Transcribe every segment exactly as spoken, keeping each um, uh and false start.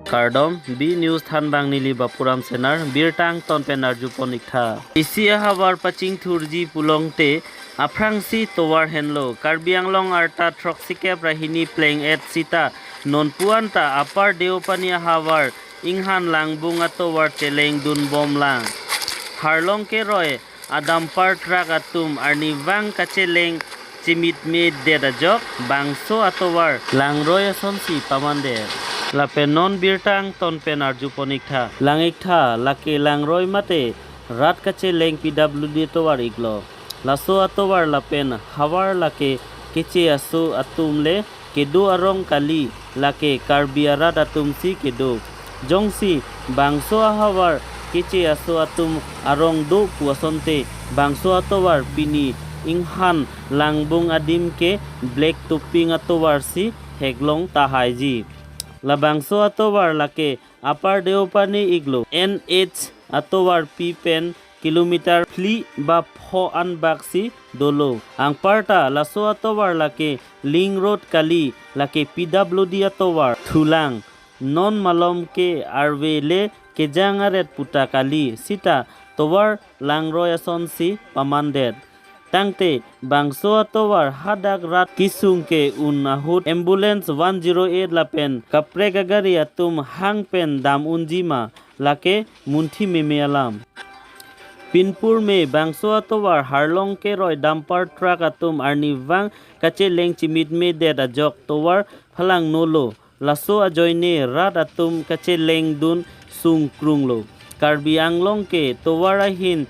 Kardom, B News Thanbang neli Bapuram Senar, birta angton pen arjupon iktha. Isi ahavar pachingthurji pulote aphrangsi tovar henlo. Karbi Anglong arta throksikep ra hini pleng-et sita nonpu anta Upper Deopani ahavar Inghan Langbung atovar chelengdunbomlang. Harlong keroi a dumper truck atum arnivang kacheleng chimitmedet ajok bangso atovar langroi asonsi pamandet. Lapen non birta angton pen arjupon iktha. Lang iktha, lake langroi mate rat kacheleng P W D tovar iklo. Laso atovar lapen havar lake keche aso atum le kedo arong kali, lake Karbi arat atumsi kedo. Jongsi bangso ahavar keche aso atum arong do pu asonte bangso atovar pini Inghan Langbung adim ke black topping atovarsi theklong tahaiji. Labangso atovar lake Upper Deopani iklo. N H atovar pi pen kilometer phli ba pho anbaksi dolo. Anparta laso atovar lake link road kali, lake P W D atovar thulang. Non malom ke arve le kejang aret puta kali, sita tovar langroi asonsi pamandet. Tangte bangso atovar hadak rat kesung ke-un ahut ambulance one zero eight lapen kaprek agari atum hang pen dam unji ma, lake munthi meme alam. Pinpur me bangso atovar Harlong keroi dumper truck atum arnivang kacheleng chimitmedet ajok tovar phalangnolo. Laso ajoine rat atum kachelengdun sungkrunglo. Karbi Anglong ke tovar ahin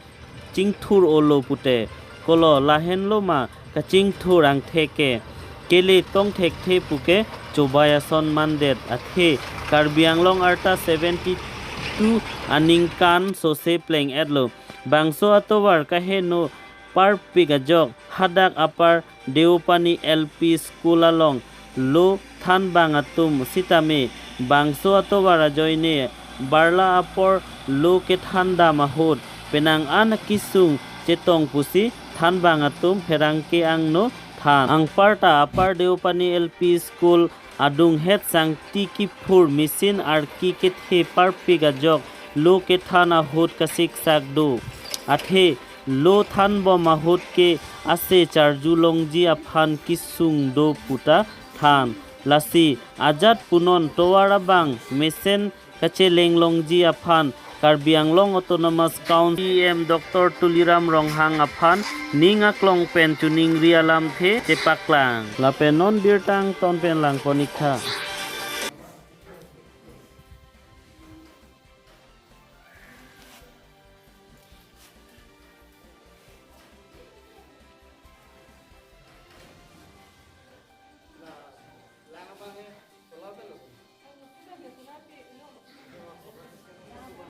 chingthur-olo pute, kolo lahenlo ma kachingthur angthek ke, kele tong thekthe puke chobai ason mandet athe Karbi Anglong arta seventy-two aningkan sose pleng-etlo. Bangso atovar kaheno parpik ajok hadak Upper Deopani L P School along lo thanbang atum sitame bangso atovar ajoine barla apor lo kethandam ahut penang an kesung chetong pusi thanbang atum pherangke angno than. Anparta Upper Deopani L P School adunghet sangti kiphur machine arki kethe parpik ajok lo kethan ahut kasiksak do. Athe lo thanbom ahut ke ase charjulongji aphan kesung do puta than. Lasi ajat punon tovar abang mesen kachelenglongji aphan Karbi Anglong Autonomous Council C E M Doctor Tuliram Ronghang aphan ning aklong pen choningri alamthe chepaklang. Lapen non birta angton pen langpon iktha.